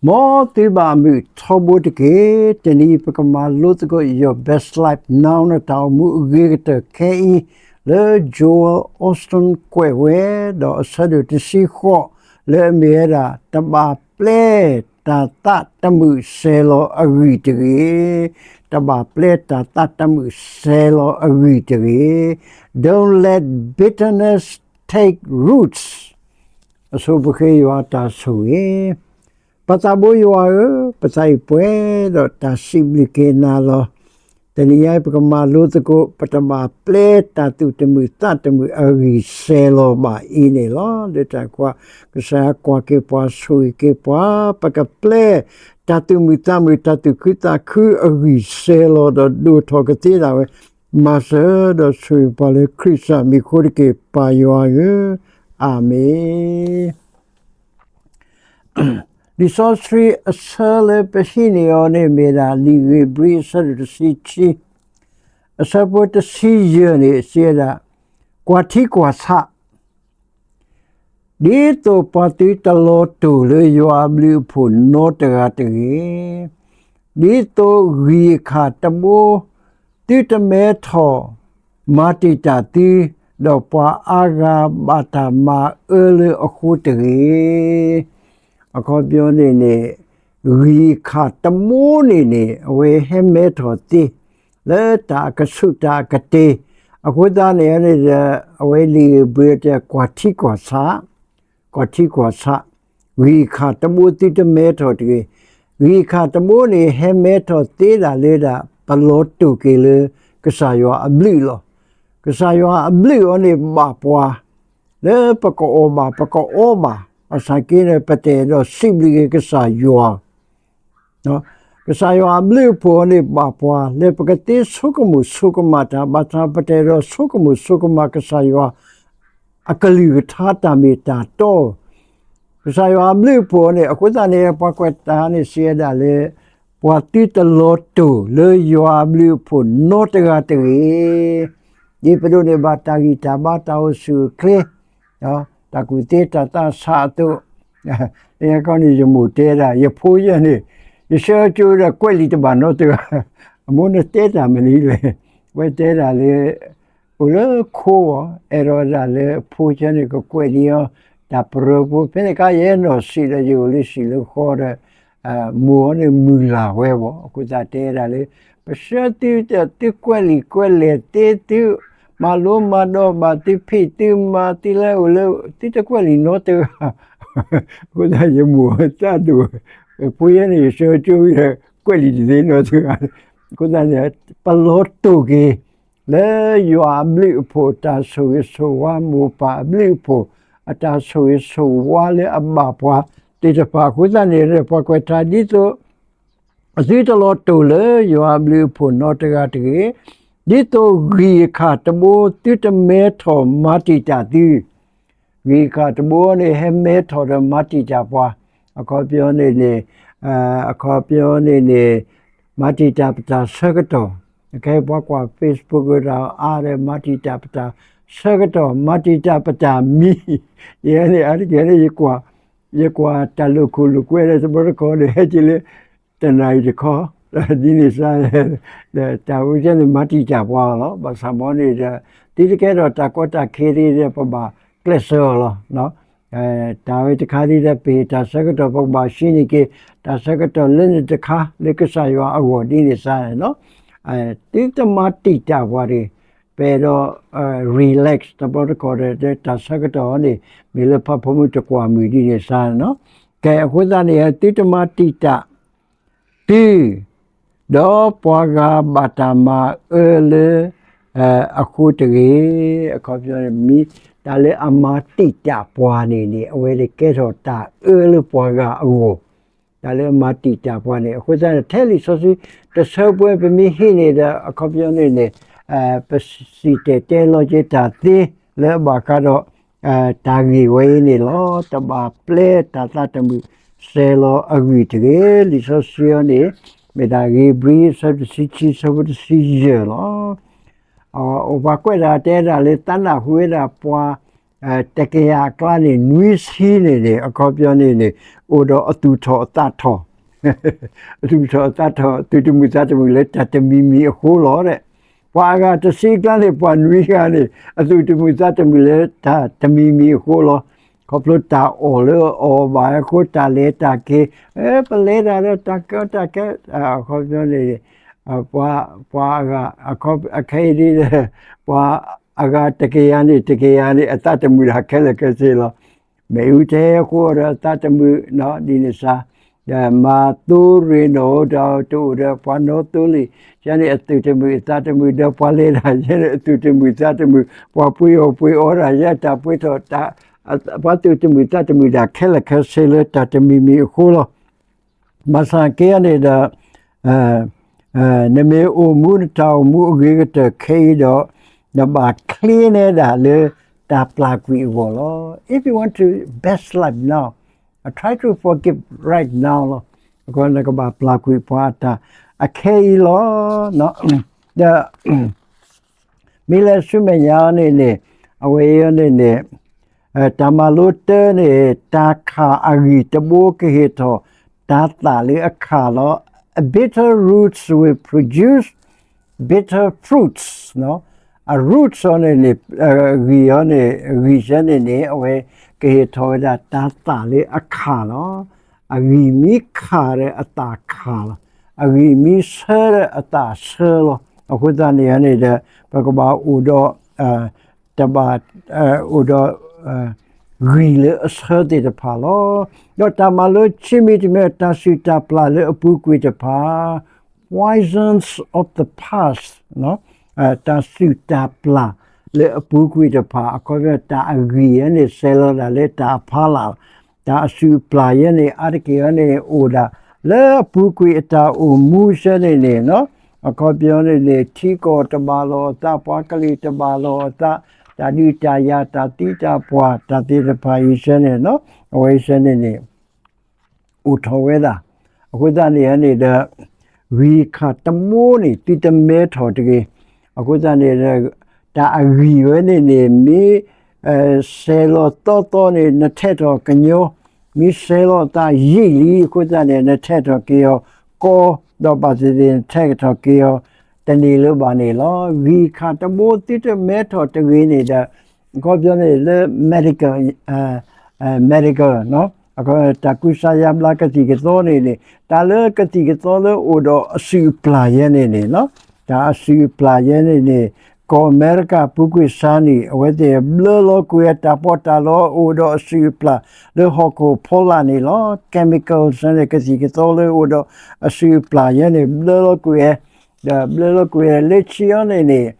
မ်သုဘၣ်မုာ်ထီဘိတက့ၢ်. တနံၤအံၤ ပကမၤလိသကိး Your Best Life Now န့ၣ် တၢ်အိၣ်မူအဂ့ၤကတၢၢ်ခဲအံၤ လၢ Joel Osteen ကွဲးဝဲ, ဒီးအဆၢဒိၣ်တဆံဃိး လၢအမ့ၢ်ဝဲဒၣ် တဘၣ်ပျဲတၢ်သးတမုာ်စဲၤလီၤအဂံၢ်တဂ့ၤ. တဘၣ်ပျဲတၢ်သးတမုာ်စဲၤလီၤအဂံၢ်တဂ့ၤ. Don't let bitterness take roots. အဆိပဃ့ယွၤတၢ်ဆိၣ်ဂ့ၤ. ပၢ်သးဘိယွၤဧၢ, ပသးအံၤပှဲၤဒီးတၢ်စံးဘျုးက့ၤနၤလီၤ. တနံၤညါအံၤ ပကမၤလိသကိး ပတဘၣ်ပျဲတၢ်သူၣ်တမုာ်သးတမုာ်အဂံၢ်စဲၤလီၤဘၣ်အံၤန့ၣ်လီၤ. လၢတၢ်ကွၢ် ကစၢ်ယွၤကွၢ်က့ၤပှၤ ဆိၣ်ဂ့ၤက့ၤပှၤ ပကပျဲတၢ်သူၣ်မုာ်သးမုာ် တၢ်သူၣ်ခုသးခုအဂံၢ်စဲၤလီၤ ဒီးဒိၣ်ထီၣ်ကသ့ဒၣ်ဝဲ မၤစၢၤဒီးဆိၣ်ဂ့ၤပှၤလၢခရံာ်စၢ်မံၤအဃိတက့ၢ် ပၢ်ယွၤဧၢ, အၤမ့ၣ်. လံာ်စီဆှံအဆၢလၢပဟံးန့ၢ်အီၤန့ၣ်မ့ၢ်ဒၣ် လံာ်ဧ့ၤဘြံၤအဆၢဒိၣ်တဆံခံ အဆၢဖိတဆံယဲၢ်န့ၣ် စံးဝဲဒၣ်, ကွၢ်ထံကွၢ်ဆး ဒ်သိးပှၤသုတလီၤတိၢ်လၢယွၤအဘျုးအဖှိၣ်နီတဂၤတဂ့ၤ, ဒ်သိးဂံၢ်အခၣ်တဘိ သုတမဲထီၣ်မၤတံာ်တာ်သု, ဒီးပှၤအါဂၤဘၣ်တၢ်မၤအၢလၢအဃိတဂ့ၤ. အခီပညီန့ၣ်န့ၣ် ဂံၢ်အခၣ်တဘိန့ၣ်န့ၣ် အဝဲဟဲမဲထီၣ်သ့ လၢတၢ်အကဆူးတၢ်အကတ့ၤ, အဃိသတးန့ၣ်န့ၣ်ဒီး အဝဲလံာ်ဧ့ၤဘြံၤတဲ ကွၢ်ထံကွၢ်ဆး, ကွၢ်ထံကွၢ်ဆး, ဂံၢ်အခၣ်တဘိသုတမဲထီၣ်တဂ့ၤ. ဂံၢ်အခၣ်တဘိန့ၣ် ဟဲမဲထီၣ်သ့ဒၣ်လၢဒၣ် ပလီၤတိၢ်က့ၤလၢကစၢ်ယွၤအဘျုးလီၤ. ကစၢ်ယွၤအဘျုးအီၤန့ၣ်ဘၣ်ပှၤ လၢပကအီၣ်ဘၣ် ပကအီဘၣ်, ဘၣ်ဆၣ်က့န့ၣ် ပတအဲၣ်ဒိးစံးဘျုးက့ၤကစၢ်ယွၤ ကစၢ်ယွၤအဘျုးအဖှိၣ်အီၤန့ၣ်ဘၣ်ပှၤ လၢပကသ့ဆိကမိၣ်ဆိကမးတၢ် ဘၣ်ဆၣ်ပတအဲၣ်ဒိးဆိကမိၣ်ဆိကမးကစၢ်ယွၤ အကလုၢ်ကထါတၢ်မ့ၢ်တၢ်တီ, ကစၢ်ယွၤအဘျုးအဖှိၣ်အီၤန့ၣ် အဃိသတးန့ၣ် ပှၤကွဲးတၢ်န့ၣ်စံးဝဲဒၣ်လၢ ပှၤသုတလီၤတိၢ်လၢယွၤအဘျုးအဖှိၣ်နီတဂၤတဂ့ၤ. ဒ်ပဒိးန့ၢ်ဘၣ်တၢ်ဂံၢ်တၢ်ဘါတၢ်အိၣ်ဆူၣ်အိၣ်ချ့ တၢ်ကူၣ်သ့တၢ်သးဆးအသိး, လၢယခီန့ၣ် ယမိၢ်တဲဒၣ် ယဖိယဲန့ၣ် ယဆၢကၠိဒီးကွဲးလံာ်တဘၣ်နီတဂၤ, အမိၢ်န့ၣ်တဲတၢ်မနုၤလဲၣ်, ဝဲတဲဒၣ်လၢ အိၣ်လၢခိအီၤ အဲၣ်ဒိးဒၣ်လၢအဖိဆၢန့ၣ် ကကွဲးန့ၢ်အီၤ တၢ်ပရၢဖိ ဖဲန့ၣ်အခါ ယဲနီၢ်ဆံးဒီး ယအိၣ်လၢဟံၣ်လၢဃီဒီး မိၢ်အီၤန့ၣ်မုၢ်လၢ်ဝဲဘၣ်, အဃိသတးတဲဒၣ်လၢ ပဆၢသုတၢ် သုကွဲးလံာ်ကွဲးလဲၢ်သ့ သုမၤလိမၤဒိးဘၣ် သုဖံးသုမၤ သုလဲၤအိၣ်လၢ သုတကွဲးလံာ်နီတဂၤ, အဃိသတးယမိၢ်သးဒိၣ် ဖိယဲန့ၣ် ယဆၢကၠိဒီး ကွဲးလံာ်တသ့နီတဂၤ, အဃိသတးန့ၣ် ပလီၤတိၢ်က့ၤ လၢယွၤအဘျုးအဖှိၣ် တၢ်ဆိၣ်ဂ့ၤဆိၣ်ဝါ မိၢ်ပၢ်အဘျုးအဖှိၣ် အတၢ်ဆိၣ်ဂ့ၤဆိၣ်ဝါလၢအဘၣ်ပှၤသ့ၣ်တဖၣ်အဃိသတးန့ၣ် ပှၤကွဲးထါဒ်သိး သုတလီၤတိၢ်လၢယွၤအဘျုးအဖှိၣ်နီတဂၤတဂ့ၤ, ဒ်သိးဂံၢ်အခၣ်တဘိသုတမဲထီၣ်မၤတံာ်တာ်သု, ဂံၢ်အခၣ်တဘိန့ၣ် ဟဲမဲထီၣ်ဒီးမၤတံာ်တာ်ပှၤ, အခီပညီန့ၣ်န့ၣ် အခီပညီန့ၣ်န့ၣ် မၤတံာ်တာ်ပတၢ်ဆၢကတီၢ်, ခဲအံၤပှၤကွၢ် Facebook တၢ်အါဒီး မၤတံာ်တာ်ပတၢ်ဆၢကတီၢ် မၤတံာ်တာ်ပတၢ်မံၤ, ယဲန့ၣ်အါတက့ၢ်န့ၣ် ယကွၢ်တၢ်လိာ်ခိၣ်လိာ်ကွဲဒီး တဘျီတခီန့ၣ် ဟဲက့ၤလၢ တနၣ်ရံၣ်တခီ ဒ်န့ၣ်စ့ၢ် တၢ်ဝဲန့ၣ် မၤတံာ်တာ်ပှၤလီၤ. ဘၣ်ဆၣ်မ်န့ၣ်ဒီး သုတကဲထီၣ်တၢ်ကီတၢ်ခဲဒ်ဒီး ပဘၣ်ကျဲးစၢးအီၤလီၤ. တၢ်ဝဲတခါဒ်ဒီး ပဟ့ၣ်တၢ်ဆၢကတီၢ် ပကဘၣ်ဟံးန့ၢ်က့ၤ တၢ်ဆၢကတီၢ်လၢန့ၣ်တခါ လၢကစၢ်ယွၤအဂီၢ်ဒ်န့ၣ်စ့ၢ်န့ၣ်လီၤ. သုတမၤတံာ်တာ်ပှၤတဂ့ၤ, ပအဲၣ်ဒိး relax တဘျီတခီၣ်ဒီး တၢ်ဆၢကတီၢ်န့ၣ် မ့ၢ်လၢဖးဖိမုၣ်တကွၢ်မုၢ်ဒ်န့ၣ်စ့ၢ်န့ၣ်လီၤ. ကဲ အဃိသတးန့ၣ် သုတမၤတံာ်တာ် သု ဒီးပှၤဂၤဘၣ်တၢ်မၤအၢလၢ အဃိတဂ့ၤ. အခီပညီန့ၣ် မ့ၢ်တၢ်လၢအမၤတံာ်တာ်ပှၤန့ၣ်န့ၣ် အဝဲန့ၣ်ကဲထီၣ်တၢ်အၢလၢပှၤဂၤအဂီၢ်, တၢ်လၢအမၤတံာ်တာ်ပှၤန့ၣ် အဃိသတးန့ၣ် ထဲလံာ်စီဆှံတဆၢပှဲၤ ပမ့ၢ်ဟံးန့ၢ်ဒီး အခီပညီန့ၣ်န့ၣ် ပစံၣ်တဲၤတဲလီၤက့ၤတၢ်သ့ လၢအဘၣ်ဃးဒီး တၢ်ဂ့ၢ်ဝဲအံၤန့ၣ်လီၤ. တဘၣ်ပျဲတၢ်သးတမုာ်စဲၤလီၤအဂံၢ်တဂ့ၤ. လံာ်စီဆှံအံၤန့ၣ် မ့ၢ်ဒၣ်ဧ့ၤဘြံၤ အဆၢတဆံခံ အဆၢဖိတဆံယဲၢ်လီၤ. အပှၤကွဲးတၢ်တဲဒၣ်လၢ သးနၢ်ဟူဝဲဒၣ်ပှၤ တကယၤအကျါန့ၣ် နွံဆံန့ၣ်န့ၣ် အခီပညီန့ၣ်န့ၣ် အိၣ်ဒီးအသူၣ်ထီၣ်အသးထီၣ် အသူၣ်ထီၣ်အသးထီၣ် သူၣ်တမုာ်သးတမုာ်လၢတၢ်တမံၤမံၤအဃိလီၤ. ပှၤအဂၤတဆံအကျါန့ၣ် ပှၤနွံဂၤန့ၣ် အသူၣ်တမုာ်သးတမုာ်လၢတၢ်တမံၤမံၤအဃိလီၤ. ခီဖျိတၢ်အီၣ်လၢအအီၣ်ဘၣ်အဃိ တၢ်လဲၤတၢ်က့ၤ ပလဲၤတၢ်ဒီးတၢ်ကီတၢ်ခဲ အခီပညီန့ၣ် ပှၤ ပှၤအဂၤ အခဲအံၤဒ် ပှၤအဂၤတကယၤန့ၣ် တကယၤန့ၣ် အသးတမုာ်တၢ်ခဲလၢာ်ခဲဆ့လီၤ. မ့ၣ်အူထဲအဃိဒီးအသးတမုာ် ဒ်န့ၣ်စါ ဒီးမၤသိရ့ၣ်နီၣ်ဒီးတအိၣ်ဒီးပှၤနီသိလံာ် ယဲန့ၣ် အသူၣ်တမုာ်အသးတမုာ် ဒီးပှၤလဲၤတၢ် ယဲန့ၣ် အသူၣ်တမုာ်သးတမုာ် ပှၤပှ့ၤအီၣ်ပှ့ၤအီတၢ် ယဲတၢ်ပှ့ၤထီၣ် ပှၤသူၣ်တမုာ်သးတမုာ်တၢ်ခဲလၢာ်ခဲဆ့လၢ တၢ်တမံၤမံၤအဃိလီၤ. ဘၣ်ဆၣ်က့န့ၣ်ဒီး နမ့ၢ်အိၣ်မူနတၢ်အိၣ်မူအဂ့ၤကတၢၢ်ခဲအံၤဒီး နဘၣ်ချ့န့ၢ်ဒၣ်လၢတၢ်ပျၢ်ကွံာ်အဂီၢ်လီၤ. If you want to best life now, try to forgive right now လီၤ. အဃိနကဘၣ်ပျၢ်ကွံာ်ပှၤအတၢ်အခဲအံၤလီၤ. ဒီး မ့ၢ်လဲၤဆူမဲာ်ညါန့ၣ်န့ၣ် အဝဲအံၤန့ၣ်န့ၣ် တၢ်မၤလိတၢန့ၣ် တၢ်ခးအဂံၢ်တဘိကဟ့ၣ်ထီၣ် တၢ်သၣ်လၢအခးလီၤ. A bitter roots will produce bitter fruits အ roots အီၤန့ၣ်န့ၣ် ဂံၢ်အီၤန့ၣ် ဂံၢ်ဆၢန့ၣ်န့ၣ် အဝဲကဟ့ၣ်ထီၣ်ဝဲဒၣ်တၢ်သၣ်လၢအခးလီၤ. အဂံၢ်မ့ၢ်ခးဒီးအသၣ်ခးလီၤ. အဂံၢ်မ့ၢ်ဆၢဒီးအသၣ်ဆၢလီၤ. အဃိသတးန့ၣ်န့ၣ်ဒီး ပကဘၣ်အိၣ်ဒီး တဘၣ် အိၣ်ဒီး ဂံၢ်လၢအဆၢသ့ၣ်တဖၣ်လီၤ. ဒီးတၢ်မၤလိဆံးမံၤတမံၤ တၢ်စုၣ်တၢ်ပျၢ်လၢအပူၤကွံာ်တဖၣ် poisons of the past တၢ်စုၣ်တၢ်ပျၢ်လၢအပူၤကွံာ်တဖၣ် အခီပညီတၢ်အဂံၢ်အံၤန့ၣ် စဲးလီၤဒၣ်လၢတၢ်အဖီလာ် တၢ်အစုၣ်အပျၢ်ယဲန့ၣ် အါတက့ၢ်အံၤန့ၣ် အိၣ်ဒၣ်လၢအပူၤကွံာ်အတၢ်အိၣ်မူဆၢန့ၣ်န့ၣ် အခီပညီန့ၣ်န့ၣ် ထံကီၢ်တဘၣ်လိာ်အသး ပှၤကလုာ်တဘၣ်လိာ်အသး တၢ်ဒုးတၢ်ယၤ တၢ်သံတၢ်ပှၢ် တၢ်သ့ၣ်တဖၣ်အံၤဆၢန့ၣ် အဝဲဆၢန့ၣ်န့ၣ် အိၣ်ထီၣ်ဝဲဒၣ်. အဃိသတးန့ၣ်န့ၣ်ဒီး ဂံၢ်ခးတဘိန့ၣ် သုတမဲထီၣ်တဂ့ၤ. အဃိသတးန့ၣ်ဒီး တၢ်အဂံၢ်ဝဲန့ၣ်န့ၣ် မ့ၢ် စဲးလီၤသီသီန့ၣ် နထဲးထီၣ်ကညီ, မ့ၢ်စဲးလီၤသးယံာ်လံ အဃိသတးန့ၣ် နထဲးထီၣ်က့ၤအီၤကီ, ဒီးဘၣ်သ့ၣ်သ့ၣ်နထဲးထီၣ်က့ၤအီၤ တန့ၢ်လၢၤဘၣ်န့ၣ်လီၤ. ဂံၢ်ခးတဘိသုတမဲထီၣ်တဂ့ၤန့ၣ်ဒီး အခီပညီန့ၣ်လၢ medical medical တၢ်ကူစါယါဘျါကသံၣ်ကသီန့ၣ်န့ၣ် တၢ်လၢကသံၣ်ကသီလၢအိၣ်ဒီးအစုၣ်အပျၢ်ယဲန့ၣ်န့ၣ် တၢ်အစုၣ်အပျၢ်ယဲန့ၣ်န့ၣ် ကီၢ်အမဲရကၤပူၤကွံာ်စါနံၣ် အဝဲသ့ၣ်ဘျၢလီၤကွံာ်ဝဲတၢ်ပီးတၢ်လီအိၣ်ဒီးအစုၣ်အပျၢ် လၢဟီၣ်ခိၣ်ဖီလာ်န့ၣ်လီၤ. chemical န့ၣ် ကသံၣ်ကသီလၢအိၣ်ဒီးအစုၣ်အပျၢ်ယဲန့ၣ် ဘျၢလီၤကွံာ်ဝဲ ဒီးဘျၢလီၤကွံာ်ဝဲ လၢခံအီၤန့ၣ်န့ၣ်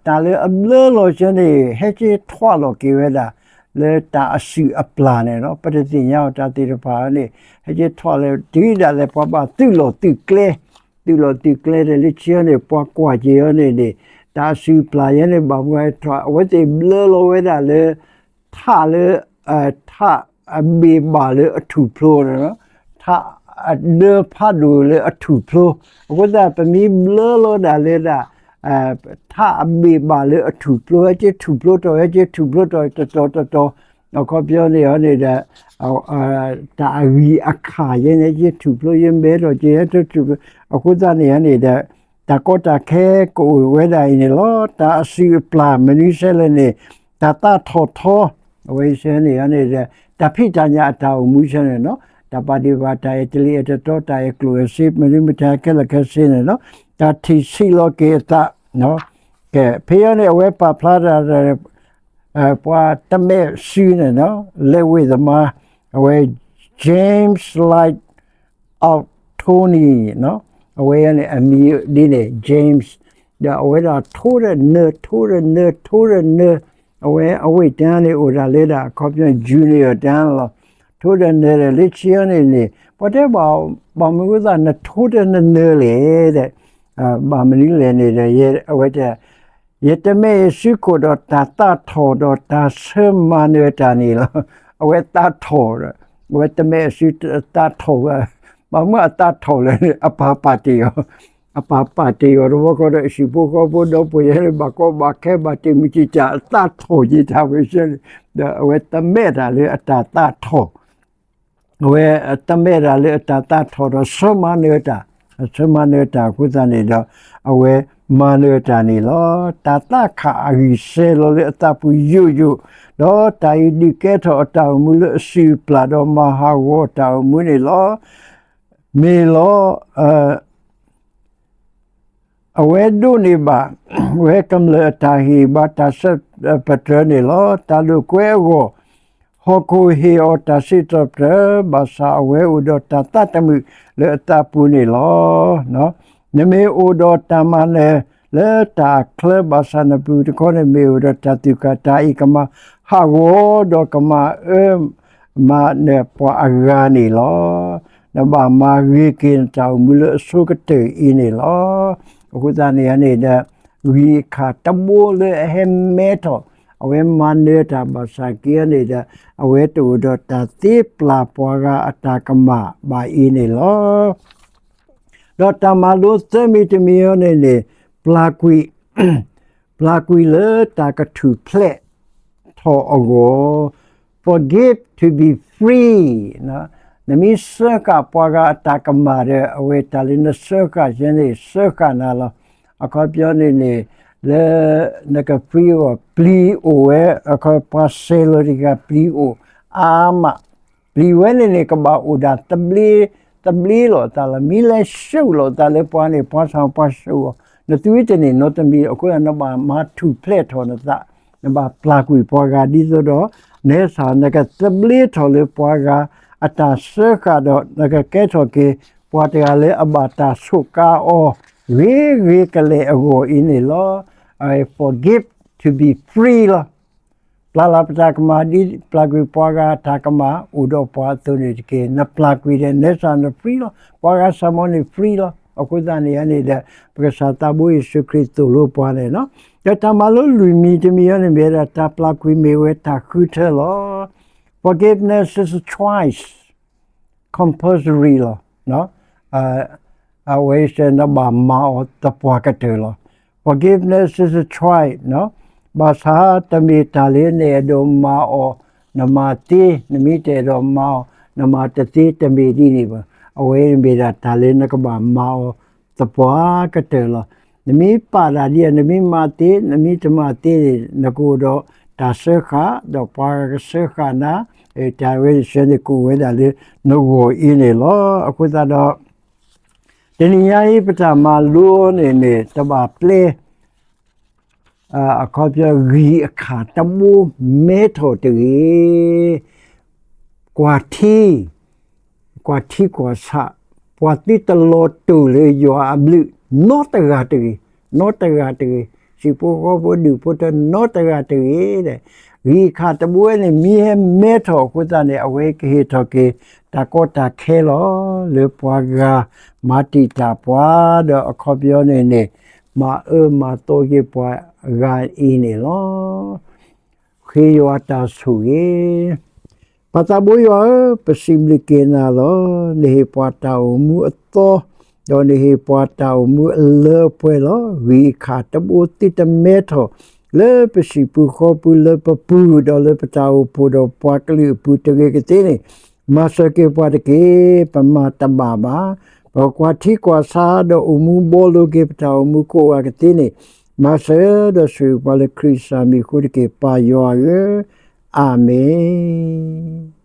တၢ်လၢအဘျၢလီၤဆၢန့ၣ် ဟဲက့ၤထွးလီၤက့ၤဝဲဒၣ် လၢတၢ်အစုၣ်အပျၢ်န့ၣ်လီၤ. ပတသ့ၣ်ညါအီၤတၢ်သ့ၣ်တဖၣ်န့ၣ် ဟဲက့ၤထွးလီၤ တုၤဒၣ်လဲာ်ပှၤဘၣ်သုးလီၢ်သုးကျဲ သုးလီၢ်သုးကျဲဒီး လၢခံအီၤန့ၣ် ပှၤကွၢ်က့ၤအီၤန့ၣ်န့ၣ် တၢ်အစုၣ်အပျၢ်ယဲန့ၣ် ဘၣ်မနုၤထွး အဝဲသ့ၣ်ဘျၢလီၤဝဲဒၣ်လၢ ထၣ်လၢ ထၣ်အဘ့ၣ်ဘၣ်လၢအထူၣ်ဖျိန့ၣ်လီၤ. ထၣ်အဒၢဖးဒိၣ်လၢအထူၣ်ဖျိ အဃိသတး ပမ့ၢ်ဘျၢလီၤဒၣ်လၢဒၣ် ထၣ်အဘ့ၣ်ဘၣ်လၢအထူၣ်ဖျိ ဟဲက့ၤထူၣ်ဖျိထီၣ် ဟဲက့ၤထူၣ်ဖျိထီၣ် တတီၤတတီၤ အခီပညီန့ၣ်အီၤန့ၣ်ဒီး တၢ်အဂံၢ်အခးယဲန့ၣ် ဟဲက့ၤထူၣ်ဖျိ ယမဲထီၣ်က့ၤ ဟဲထူၣ်ဖျိ အဃိသတးန့ၣ်အီၤန့ၣ်ဒီး တၢ်ကီတၢ်ခဲကအိၣ်ဝဲဒၣ်အံၤန့ၣ်လီၤ. တၢ်အစုၣ်အပျၢ်မနုၤဆဲလဲၣ်န့ၣ် တၢ်သးထီၣ်ထီ အဝဲဆဲန့ၣ်အီၤန့ၣ်ဒီး တၢ်ဖံးတၢ်ညၣ်အတၢ်အိၣ်မူဆဲန့ၣ်လီၤ. တၢ်ပာ်ဒံးဘၣ် တၢ်အဲၣ်တလံၤအဲၣ်တတီ တၢ်အဲၣ်ကျိၣ်အဲၣ်စ့ မနုၤမတၤခဲလၢာ်ခဲဆ့န့ၣ်လီၤ. တၢ်ထံၣ်ဆံးလီၤက့ၤအသး ကဲ ဖဲအံၤန့ၣ် အဝဲပာ်ဖျါတၢ် ပှၤတမဲာ်စုန့ၣ်လီၤ လၢဝ့ၢ်သမါ အဝဲ James Light of Tony အဝဲန့ၣ် အမံၤဒ်န့ၣ် James ဒီးအဝဲဒၣ်ထိဒီးနၢ ထိဒီးနၢ ထိဒီးနၢ အဝဲအဝ့ၢ်တၢ်န့ၣ် အိၣ်ဒၣ်လၢဒၣ် အခီပညီ junior တၢ်လီၤ. ထိဒီးနၢဒီး လၢခံအီၤန့ၣ်န့ၣ် ပှၤတဲဘၣ် ဘၣ်မနုၤအဃိသတး နထိဒီးနနၢလဲၣ်ဒီး ဘၣ်မနုၤလဲၣ်န့ၣ်ဒီး အဝဲတဲ ယတမဲာ်စုခိၣ်ဒီးတၢ်သးထီၣ်ဒီးတၢ်ဆၢမၤနၢၤတၢ်န့ၣ်လီၤ. အဝဲသးထီၣ်ဒီး အဝဲတမဲာ်စုသးထီၣ်ဝဲ ဘၣ်မနုၤအသးထီၣ်လဲၣ်န့ၣ် အပၢ်ပာ်တ့ၢ်အီၤ အပာ်ပာ်တ့ၢ်အီၤတဘျီဃီဒီး ဟံၣ်ဖိဃီဖိဒီပုၢ်ဝဲၢ်လၢ ဘၣ်ကီဘၣ်ခဲဘၣ်တ့ၢ်မုၢ်တံာ်တာ် အသးထီၣ်က့ၤတၢ်ဝဲဆဲန့ၣ်, ဒီးအဝဲတမဲာ်တၢ်လၢအတၢ်သးထီၣ်, အဝဲတမဲာ်တၢ်လၢအတၢ်သးထီၣ်ဒီး ဆၢမၤနၢၤတၢ်, ဆၢမၤနၢၤတၢ်အဃိသတးန့ၣ်ဒီး အဝဲမၤနၢၤတၢ်န့ၣ်လီၤ. တၢ်သးခးအဂံၢ်စဲၤလီၤလၢအသးပူၤယိာ်ယိာ်, ဒီးတၢ်အံၤဒုးကဲထီၣ်အတၢ်အိၣ်မူလၢအစုၣ်အပျၢ် ဒီးမၤဟးဂီၤတၢ်အိၣ်မူန့ၣ်လီၤ. မ့ၢ်လီၤ အဝဲဒိးန့ၢ်ဘၣ်ဝဲကမျၢၢ်အတၢ်ဟ့ၣ် ဘၣ်တၢ်ဆၢပတြၢၤန့ၣ်လီၤ. တၢ်လိာ်ကွဲအဂီၢ်, ဟီၣ်ခိၣ်ဟ့ၣ်အီၤတၢ်စံးထီၣ်ပတြၢၤ, ဘၣ်ဆၣ်အဝဲအိၣ်ဒီးတၢ်သးတမုာ်လၢအသးပူၤန့ၣ်လီၤ. နမ့ၢ်အိၣ်ဒီးတၢ်မၤနၢၤလၢတၢ်ချၢ ဘၣ်ဆၣ်နပူၤတခီန့ၣ် မ့ၢ်အိၣ်ဒီးတၢ်သူၣ်ကၢ်, တၢ်အံၤကမၤဟးဂီၤ ဒီးကမၤအၢ မၤနၢၤပှၤအဂၤန့ၣ်လီၤ. နဘၣ်မၤဂ့ၤက့ၤနတၢ်အိၣ်မူလၢအဆိကတၢၢ်အံၤန့ၣ်လီၤ. အဃိသတးန့ၣ်န့ၣ်ဒီး ဂံၢ်အခၣ်တဘိလၢအဟဲမဲထီၣ် အဝဲမၤနၢၤတၢ်ဘၣ်ဆၣ်က့န့ၣ်ဒီး အဝဲတအိၣ်ဒီးတၢ်သ့ပျၢ်ပှၤဂၤအတၢ်ကမၣ်ဘၣ်အံၤန့ၣ်လီၤ. ဒီးတၢ်မၤလိသၢမံၤတမံၤအံၤန့ၣ်န့ၣ် ပျၢ်ကွံာ် ပျၢ်ကွံာ်လၢတၢ်ကထူၣ်ဖျဲးထီၣ်အဂီၢ်, forgive to be free. နမ့ၢ်စၢဃာ်ပှၤဂၤအတၢ်ကမၣ်ဒီး အဝဲတၢ်လၢနစၢဃာ်ယဲန့ၣ် စၢဃာ်နၤလီၤ. အခီပညီန့ၣ်န့ၣ် လၢနက free အဂီၢ် ပျံၤအိၣ်ဝဲ, အခီပညီပှၤစဲၤလီၤတဂၤ ပျံၤအိၣ်အါမး ပျံၤဝဲန့ၣ်န့ၣ် ကဘၣ်အိၣ်ဒၣ်သဘျ့, သဘျ့လိာ်အသးလီၤ. မ့ၢ်လဲၤဆှုၣ်လိာ်အသးလၢပှၤန့ၣ် ပှၤဆၣ်ပှၤဆှုၣ်အီၤ, နသုတန့ၢ်နီတမံၤ, အဃိသတးနဘၣ်မၤထူၣ်ဖျဲးထီၣ်နသး, နဘၣ်ပျၢ်ကွံာ်ပှၤဂၤဒ်သိးဒီး နဲစၢ်နကသဘျ့ထီၣ်လၢပှၤဂၤအတၢ်စၢဃာ်ဒီး နကကဲထီၣ်က့ၤ ပှၤတဂၤလၢအဘၣ်တၢ်ဆိးကါအီၤ ဂ့ၤဂ့ၤကလဲာ်အဂီၢ်အံၤန့ၣ်လီၤ. Forgive to be free လီၤ. ပျၢ်လီၤပတၢ်ကမၣ်ဒ်ပျၢ်ကွံာ်ပှၤဂၤအတၢ်ကမၣ် အိၣ်ဒီးပှၤအသိးန့ၣ်တက့ၢ်. နပျၢ်ကွံာ်ဒီး နဲစၢ်န free လီၤ. ပှၤဂၤစၢ်မီန့ၣ် free လီၤ. အဃိသတးန့ၣ်န့ၣ်ဒီး ပကစၢ်သးဘိယ့ၣ်ၡူးခရံာ်သိၣ်လိပှၤန့ၣ်လီၤ. ဒီးတၢ်မၤလိလွံၢ်မံၤတမံၤအံၤန့ၣ် မ့ၢ်ဝဲဒၣ်တၢ်ပျၢ်ကွံာ်မ့ၢ်ဝဲတၢ်ဃုထၢလီၤ. Forgiveness is a choice, compulsory လီၤ. အဝဲစ့ၢ်နဘၣ်မၤအီၤသပှၢ်ကတၢၢ်လီၤ. Forgiveness is a choice ဘၣ်ဆၣ်တမ့ၢ်တၢ်လၢနအဲၣ်ဒိးမၤအီၤ နမၤသ့, နမ့ၢ်တအဲၣ်ဒိးမၤအီၤ နမၤတသ့ တမ့ၢ်ဒ်န့ၣ်ဘၣ်. အဝဲမ့ၢ်ဒၣ်တၢ်လၢနကဘၣ်မၤအီၤသပှၢ်ကတၢၢ်လီၤ. နမ့ၢ်ပာ်ဒၣ်ဒ်အံၤ နမ့ၢ်မၤသ့ နမ့ၢ်တမၤသ့န့ၣ် နကအိၣ်ဒီးတၢ်စၢဃာ် ဒီးပှၤဂၤကစၢဃာ်နၤ, တၢ်ဝဲန့ၣ်စ့ၢ်န့ၣ်ကအိၣ်ဝဲဒၣ်လၢနဂီၢ်အံၤန့ၣ်လီၤ. အဃိသတးဒီး တနံၤညါအံၤ ပတၢ်မၤလိန့ၣ်န့ၣ် တဘၣ်ပျဲ အခီပညီ ဂံၢ်အခၣ်တဘိမဲထီၣ်တဂ့ၤ, ကွၢ်ထံ, ကွၢ်ထံကွၢ်ဆး, ပှၤသုတလီၤတိၢ်လၢယွၤအဘျုး နီတဂၤတဂ့ၤ, နီတဂၤတဂ့ၤ, ဟံၣ်ဖိဃီဖိဒူၣ်ဖိထၢနီတဂၤတဂ့ၤဒီး, ဂံၢ်အခၣ်တဘိဝဲန့ၣ် မ့ၢ်ဟဲမဲထီၣ်အဃိသတးန့ၣ် အဝဲကဟ့ၣ်ထီၣ်က့ၤ တၢ်ကီတၢ်ခဲလီၤ လၢပှၤဂၤမၤတံာ်တာ်ပှၤ ဒီးအခီပညီန့ၣ်န့ၣ် မၤအၢမၤသီက့ၤပှၤဂၤအံၤန့ၣ်လီၤ. ဃ့ယွၤတၢ်ဆိၣ်ဂ့ၤ. ပၢ်သးဘိယွၤဧၢ, ပစံးဘျုးက့ၤနၤလီၤ. နဟ့ၣ်ပှၤတၢ်အိၣ်မူအသီ, ဒီးနဟ့ၣ်ပှၤတၢ်အိၣ်မူအလၢအပှဲၤလီၤ. ဂံၢ်အခၣ်တဘိသုတမဲထီၣ် လၢပဟံၣ်ပူၤဃီပူၤ လၢပပူၤ ဒီးလၢပတၢ်အိၣ်ဖှိၣ်ဒီးပှၤကလုာ်အပူၤတဂ့ၤကသ့န့ၣ်, မၤစၢၤက့ၤပှၤတက့ၢ်. ပမၤတဘၣ်ဘၣ်. ပကွၢ်ထံကွၢ်ဆးဒီးအိၣ်မူဘှီလိၤက့ၤပတၢ်အိၣ်မူကိးဂၤကသ့န့ၣ်, မၤစၢၤဒီးဆိၣ်ဂ့ၤပှၤလၢခရံာ်စၢ်မံၤအဃိတက့ၢ် ပၢ်ယွၤဧၢ, အၤမ့ၣ်.